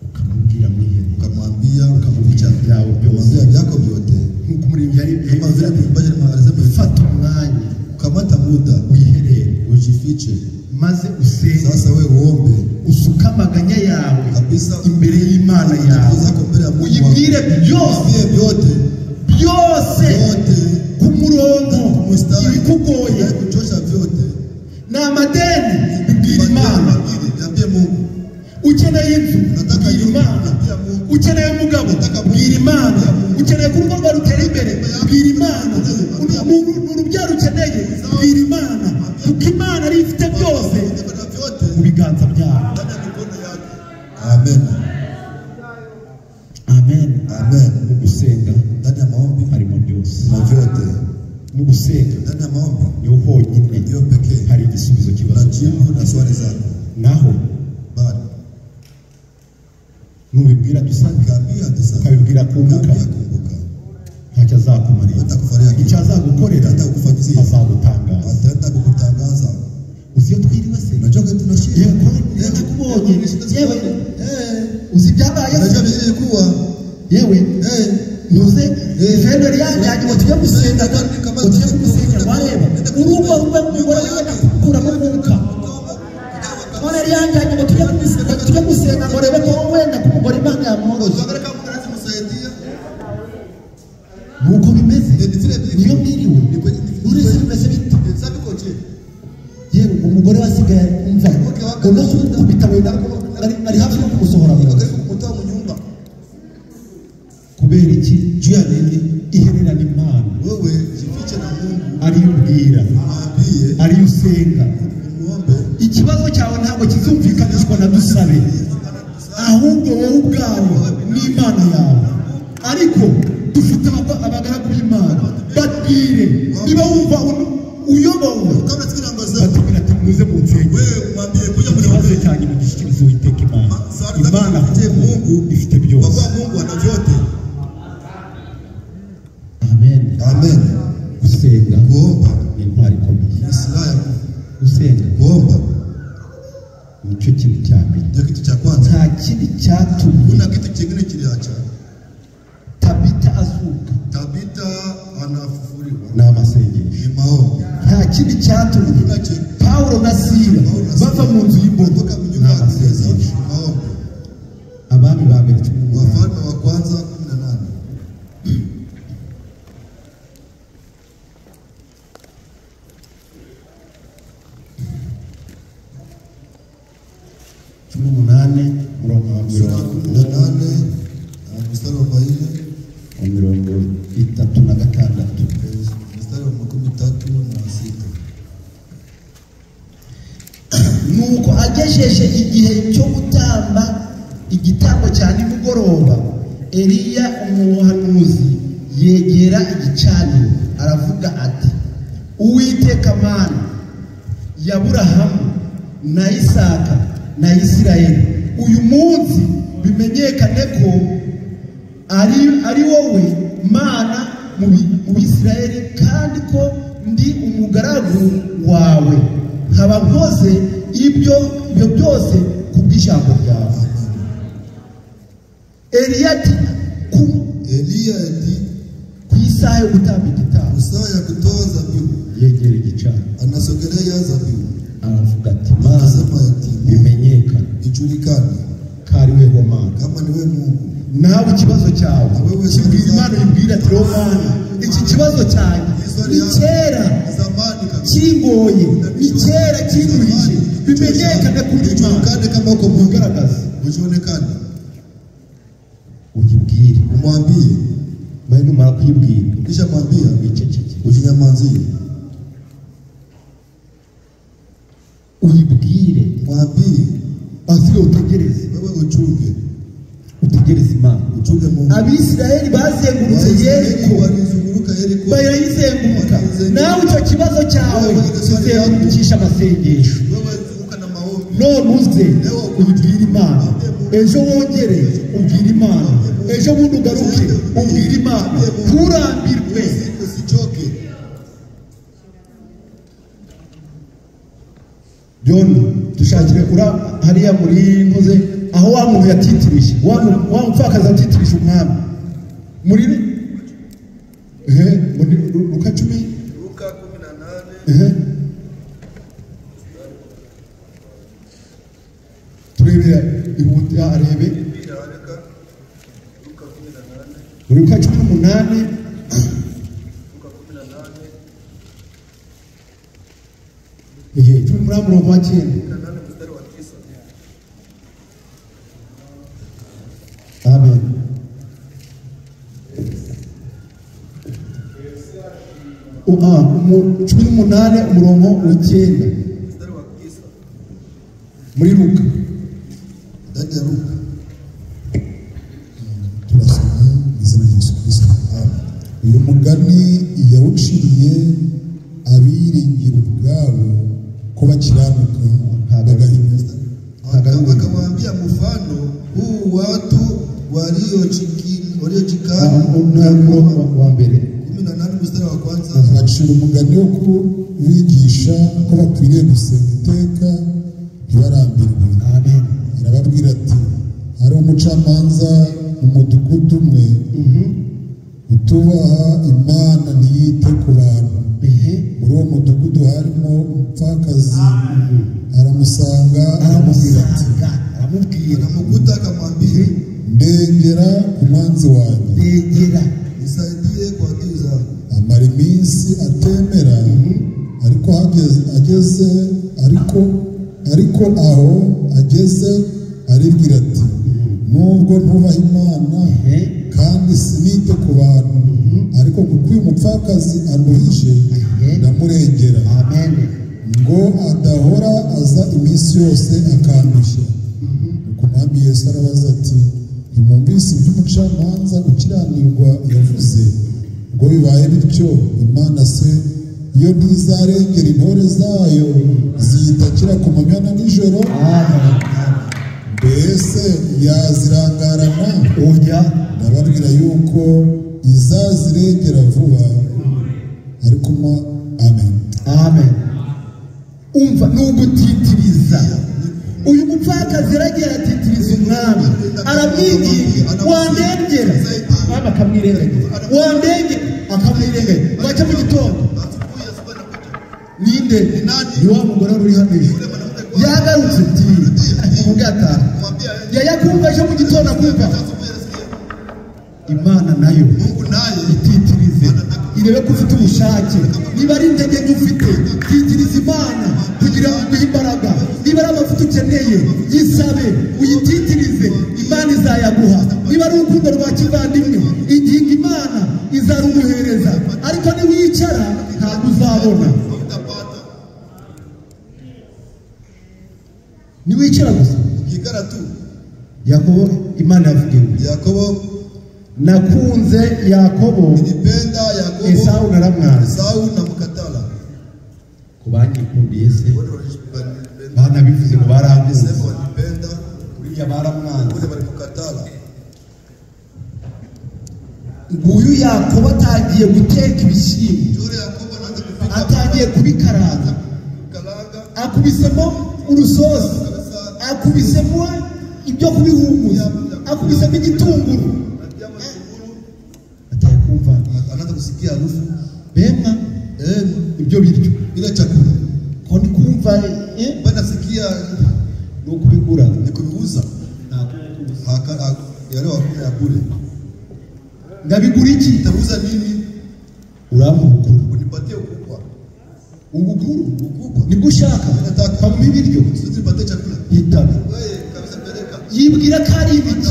Ukamubwira mwiherereye, ukamwambia, ukamficha byawe byose, ukamwambia vyako vyote, nk'uko umuririmbyi kama vile mwimbaji alisema, fata umwanya kamata muda wiherere, ujifiche. maze usenge, Sasa wewe uombe, usuke Usuka amaganya yawe Kabisa. imbere y'Imana yawe, Zako mbele ya Mungu uyibwire wako. byose Mwambie vyote byose vyote, ku murongo, mstari ibikugoye kuchosha vyote. ni amadeni, bibwire Imana. Mwambie, niambie Mungu. Ukeneye inzu, Nataka bwira nyumba, Imana. niambie Mungu. Ukeneye umugabo, Nataka bwira Imana. Niambie Mungu. Ukeneye ko urugo rwawe rutera imbere, bwira Imana. Ni urubyaro ukeneye, bwira Imana, kuko Imana ariyo ifite byose Niko na vyote mu biganza byawe. ndani ya mikono yake. Amen. Amen. Amen. Mu gusenga Ndani ya maombi harimo byose. na vyote. Mu gusenga Ndani ya maombi niho honyine ndiyo pekee hari igisubizo na cy'ibibazo jibu byawe. na swali zako. Naho Bali nubibwira dusabe, ukiambia tuseme, ukabibwira Kumbuka, ukiambia kumbuka, ntacyo azakumarira. hatakufaria kitu, Icyo azagukorera hata kukufanyizia, azagutangaza. ataenda kukutangaza. Uzi iyo twiriwe se? Unajua kitu tunashinda. Yego, nakubonye. Yewe, Eh, uzi ibyabaye se? unajua vile ilikuwa. Yewe, Eh, ntuze fenderi yanjye ngo tujye gusenga, ngo tujye gusenga, wareba urugo rwe umugore we nakukuramo umwuka. None yari yanjyanye ngo tujye gusenga, tujye gusenga ngo rebe ko wenda ko umugore Imana yamworoshye. Tuangalie kama Mungu anaweza kumsaidia. Nuko bimeze, Ni vile vile. niyo mwiriwe Ni kweli uretse bimeze bite? Sasa biko je? Yewe, umugore wasigaye umva ngo no kumukubita wenda nari hafi yo kumusohora mu nzu. Karibu kumtoa mu nyumba. Kubera iki? Juu ya nini? Ihererana Imana, Wewe jifiche na Mungu, ariyo ubwira, mwambie, ariyo usenga. umuombe. Ikibazo cyawe ntabwo kizumvikanishwa na Dusabe, ahubwo wowe ubwawe n'Imana yawe. Ariko dufite abagaragu b'Imana, babwire niba wumva uyobowe, Kama unasikia naongozewa, batubwira ati muze mu nsengero, wewe mwambie kuja ikibazo mniombe. cyanjye mugishyikirize Uwiteka Imana. Swali zako Imana zifiche Mungu, ifite kwa byose. kuwa Mungu ana vyote. Amen. Amen. Gusenga Kuomba ni intwari ikomeye. ni silaha ya Mungu. Gusenga Kuomba nicyo kintu cya mbere. ndio kitu cha kwanza. Nta kindi cyatumye Kuna kitu kingine kiliacha. Tabita azuka Tabita anafufuliwa ni amasengesho. ni maombi. Nta kindi cyatumye Kuna che Pawulo na Sila bava mu nzu y'imbohe kutoka mu ni nyumba ya gereza amasengesho. ni maombi. Abami ba mbere 18, Wafalme wa kwanza 18. 18, umurongo wa Sura ya 18 mstari wa 4, 36. mstari wa 36. Nuko agejeje igihe cyo gutamba igitambo cya nimugoroba, Eliya umuhanuzi yegera igicaniro aravuga ati: Uwiteka Mana ya Aburahamu na Isaka na Isirayeli, uyu munsi bimenyekane ko ari wowe Mana mu Bisirayeli, kandi ko ndi umugaragu wawe, nkaba nkoze ibyo byose ku bw'ijambo ryawe. Eliya ati Eliya ati ku isaha yo gutamba igitambo, saa ya kutoa zabihu, yegera igicaniro anasogelea zabihu, aravuga ati: Mana, akasema ati Mungu, bimenyekane ijulikane ko ari weho Mana. kama ni wewe Mungu. Nawe ikibazo cyawe kibwira Imana, uyibwire ati: Roho Mana, iki kibazo cyanjye ni kera Zamani kabisa. kingoye, ni kera kinduhije, bimenyekane kuri Imana. Ijulikane kama uko Mungu, Ugaragaze, ujionekane, uyibwire. umwambie. Maze numara kuyibwira, Kisha mwambia, wiceceke, ujinyamazie, uyibwire, mwambie, asigaye utegereze, wewe uchunge, utegereze Imana. uchunge Mungu. Abisirayeli bazengurutse Yeriko, Walizunguruka Yeriko, barayizenguruka. Nawe icyo kibazo cyawe kizengurukisha amasengesho. wewe zunguka na maombi. None uze uyibwire Imana, ejo wongere ubwire Imana, ejo bundi ugaruke ubwire Imana, nturambirwe. Usichoke. John, dushakire ura hariya muri ntuze aho wa muntu yatitirije, wa mupfakazi atitirije umwami muri muri Luka 10, Luka 18 turebera Harebe Luka 18 ehe 18 murongo wa 9. Amen. 18 umurongo wa 9 muri Luka. Ndani ya Luka turasoma izina rya Yesu Kristo. Uyu mugani yawuciriye abiringira ubwabo ko bakiranuka bagahinyuza. Akamwambia mfano huu watu waliochikana. Wa mbere 18 mstari wa kwanza. Acira umugani wo kubigisha ko bakwiriye gusenga iteka ntibarambirwe. Amen. Arababwira ati hari umucamanza mu mudugudu umwe utubaha Imana ntiyite ku bantu. Muri uwo mudugudu harimo umupfakazi, aramusanga aramubwira ati anamukuta akamwambia, ndengera ku mwanzi wanjye, ndengera, nisaidie kwa adui zangu. Amara iminsi atemera, ariko ageze ariko aho ageze aribwira ati nubwo ntubaha Imana kandi sinite ku bantu, ariko kuko uyu mupfakazi anduhije ndamurengera. Amen. Ngo adahora aza iminsi yose akandushya. Nuko Umwami Yesu arabaza ati ntimwumvise iby'umucamanza ukiranirwa yavuze? Ubwo bibaye bityo, Imana se iyo ntizarengera intore zayo ziyitakira ku manywa na nijoro? Mbese yazirangarana? Oya. Ndababwira yuko izazirengera vuba. Ariko amen. Amen. Umva nugutitiriza. Uyu mupfakazi yaragiye aratitiriza umwami, aramwinginga, wandengera, umwami akamwirengagiza, wandengera, akamwirengagiza. Bwacya mu gitondo ninde? Ni wa mugore uri hano ejo yagarutse ati mugata yayakumva ejo mu gitondo akumva Imana nayo ititirize, irebe ko ufite ubushake. Niba ari intege nke ufite, titiriza Imana kugira ngo iguhe imbaraga. Niba ari amavuta ukeneye, yisabe uyititirize, Imana izayaguha. Niba ari urukundo rwa kivandimwe, inginga Imana izarumuhereza. Ariko niwicara ntabwo uzabona. Niwicara gusa Yakobo, Imana yavuga Yakobo, nakunze Yakobo, nilipenda Yakobo, Esau naramwanze. Esau namukatala. Kubanyikundiye se banabivuze ngo barankunze, uriya baramwanze, balimukatala. Nguyu Yakobo atangiye guteka ibishyimbo, atangiye kubikaranga, akubisemo urusosi, akubisemo ibyo kubihumuza, akubisemo igitunguru. Atakumva, anaanza kusikia harufu bemwa ibyo biryo, ile chakula ko ndi kumva bana sikia no kubigura, ni kubiuza haka yale wakuna ya bure. Ndabigura iki? Nitauza nini? Urampa ubukuru, unipatie ukubwa. Ubukuru ukubwa nibwo ushaka, nataka mu ibiryo, nipatie chakula itana. Wewe kabisa peleka. Yibwira ko ari ibiki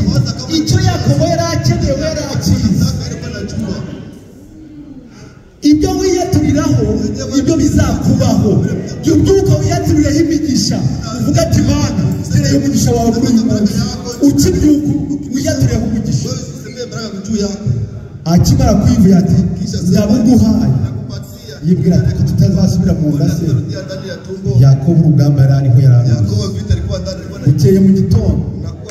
icyo Yakobo yari akeneye, we yari akizi. Ibyo wiyaturiraho ibyo bizakubaho. Jya ubyuka wiyaturireho imigisha, uvuga ati Mana ntereye umugisha wawe kuri uyu munsi. Ukibyuka wiyaturireho umugisha. Akimara kwivuye ati ndabuguhaye, yibwira ati ko tutazasubira mu nda se. Yakobo urugamba yari ariho yari ariho. Bukeye mu gitondo,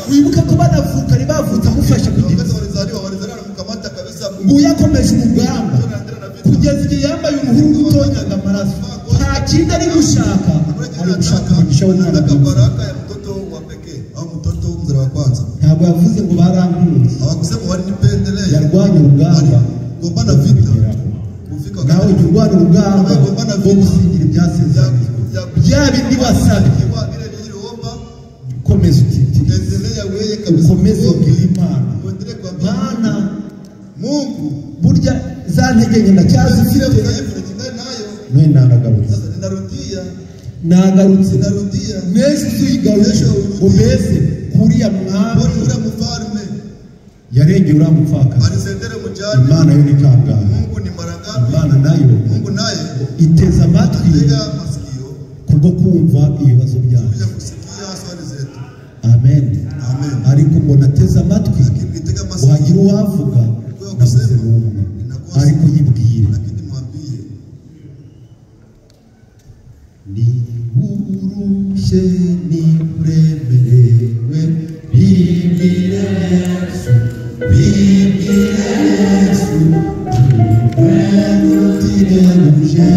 wibuke ko banavuka ari bavutse amufasha kugira ngo yakomeje urugamba kugeza igihe yambaye uruhu rutonyaga amaraso. Nta kindi ari gushaka, ari gushaka umugisha w'umwana. Ntabwo yavuze ngo barankunze, yarwanye urugamba. Nawe jya urwana urugamba rwo gusingira ibyasezeranyijwe, bya bindi wasabye. Komeza utitirize. kabisa. Ukomeze ubwire Imana. Uendelee kuambia Mana, Mungu, burya za ntege nke ndacyazifite. ile udhaifu nikingali nayo. None nanagarutse. Sasa ninarudia, Nagarutse. ninarudia. N'ejo uzigarutse umeze kuriya mwami Bora ule mfalme yarengeye uriya mupfakazi. alisendere mjane. Imana yo ni kangahe? Mungu ni mara ngapi? Imana nayo Mungu naye iteze amatwi tega masikio kubwo kumva ibibazo byacu. kuja kusikia swali zetu. Amen. Amen. Ariko ngo nateze amatwi, Lakini nitega masikio, wagira uwavuga nabuze n'umwe, ariko yibwire. lakini mwambie Niba urushye, niba uremerewe, bibwire Yesu, bibwire Yesu, utireruje,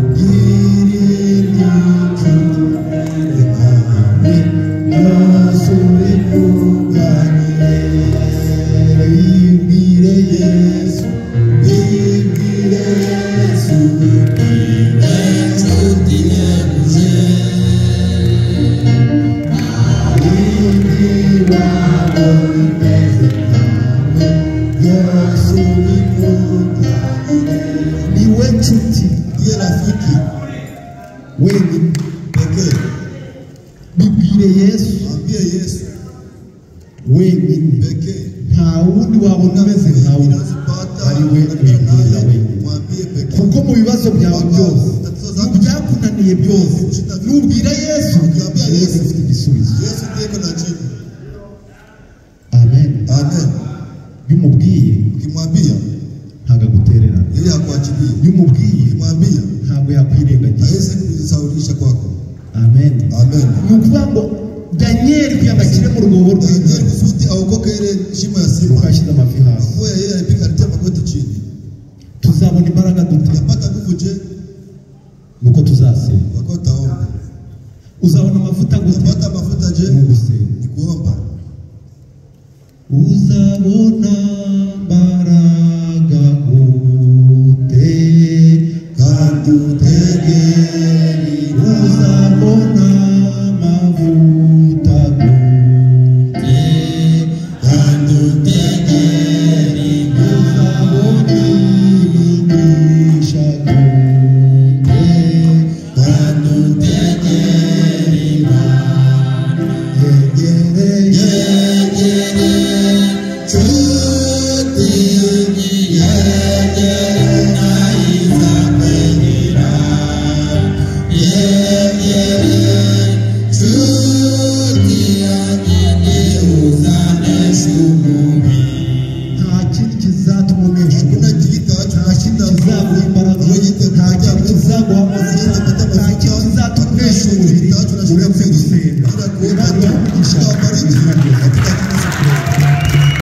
ugire n'inshuti nawe, byose ubikuganire, bibwire Yesu, bibwire Yesu, niwe nshuti ndiye rafiki wenyine. pekee. Bibwire Yesu Mwambie Yesu wenyine, pekee. nta wundi wabona umeze nkawe, Unazipata ari we kulingana wibwira naye, wenyine. mwambie pekee. Kuko mu bibazo byawe byose, mu byakunaniye byose, nubwira Yesu, Yesu ufite igisubizo. Yesu ndiye kuna jibu. Amen. Amen. Iyo umubwiye Ukimwambia ntabwo agutererana. yeye hakuachilia. Iyo umubwiye Ukimwambia ntabwo yakwirengagiza. hawezi kujisaulisha kwako. Amen. Amen. Ni ukuvuga ngo Daniyeli kugira ngo akire mu rwobo Danieli rw'intare, kusudi aokoke ile shimo ya nuko simba, yashyize amavi hasi. kwa yeye alipiga, alitia magoti chini. Tuzabona imbaraga dute? Utapata nguvu je? Nuko tuzasenga. Wako utaomba. Uzabona amavuta gute? Utapata mafuta je? Ni ugusenga. Ni kuomba. Uzabona